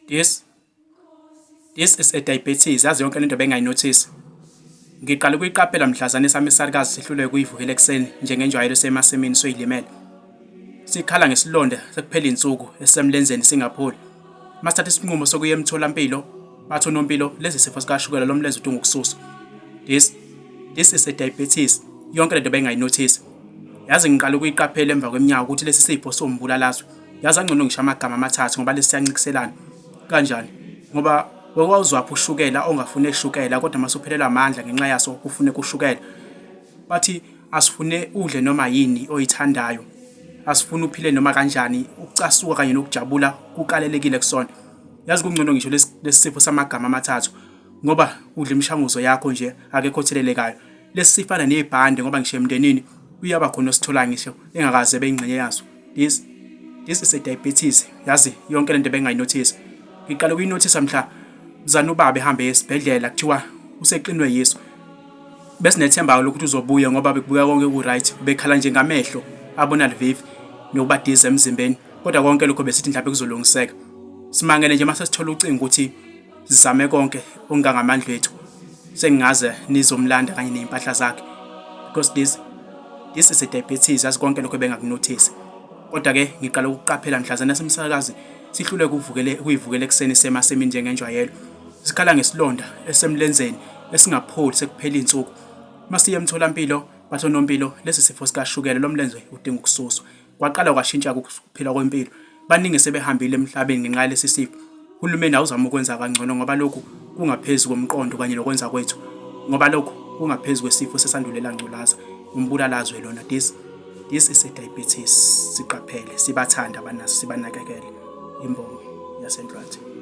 This This is a diabetes yazi yonke lento bengayinothisi. Ngiqale ukuyiqaphela mhlazane esami isalukazi sihluleke ukuyivukela ekuseni njengenjwayelo semasimini soyilimele. Sikhala ngesilonda sekuphela insuku esisemlenzeni singapholi. Masithatha isinqumo sokuya emtholampilo bathi onompilo lesi sifo sikashukela lo mlenze udinga ukususwa. This This is a diabetes yonke lento bengayinothisi. Yazi ngiqale ukuyiqaphela emva kweminyaka ukuthi lesi sifo siwumbulalazwe. Yazi angcono ngisho amagama amathathu ngoba lesi siyancikiselana. Kanjani? Ngoba wawuzwaphi ushukela ongafune shukela kodwa mase uphelelwa amandla ngenxa yaso ufune kushukela. Bathi asifune udle noma yini oyithandayo. Asifuni uphile noma kanjani, ukucasuka kanye nokujabula kukalelekile kusona. Yazi kungcono ngisho lesi sifo samagama amathathu ngoba udla imishanguzo yakho nje akekho othelelekayo. Lesi sifana nebhande ngoba ngisho emndenini uyaba khona ositholayo ngisho engakaze ebe ingxenye yaso. This is a diabetes yazi yonke lento bengayinothisa. Ngiqale ukuyinothisa mhla mzane ubaba ehambe esibhedlela kuthiwa useqinwe yiso. Besinethemba lokuthi uzobuya ngoba bekubuya konke ku-right bekhala nje ngamehlo abona livivi nokuba dizzy emzimbeni kodwa konke lokho besithi mhlawumbe kuzolungiseka. Simangele nje mase sithola ucingo ukuthi sizame konke okungangamandla ethu sengingaze nizomlanda kanye nezimpahla zakhe because this is a diabetes yazi konke lokho bengakunothisi kodwa ke ngiqala ukuqaphela mhlazana semsakazi sihluleke ukuvukele ukuyivukela ekuseni semasemini njengenjwayelo sikhala ngesilonda esemlenzeni esingapholi sekuphela insuku masiye emtholampilo bathi onompilo lesi sifo sikashukela lo mlenze udinga ukususwa Kwaqala kwashintsha ukuphila kwempilo. Baningi sebehambile emhlabeni ngenxa yalesi sifo. Uhulumeni awuzame ukwenza kangcono ngoba lokhu kungaphezu komqondo kanye nokwenza kwethu. Ngoba lokhu kungaphezu kwesifo sesandulela ngculaza. Umbulalazwe lona. This is a diabetes. Siqaphele, sibathande abanaso, sibanakekele. Imbongi yaseNhlwathi.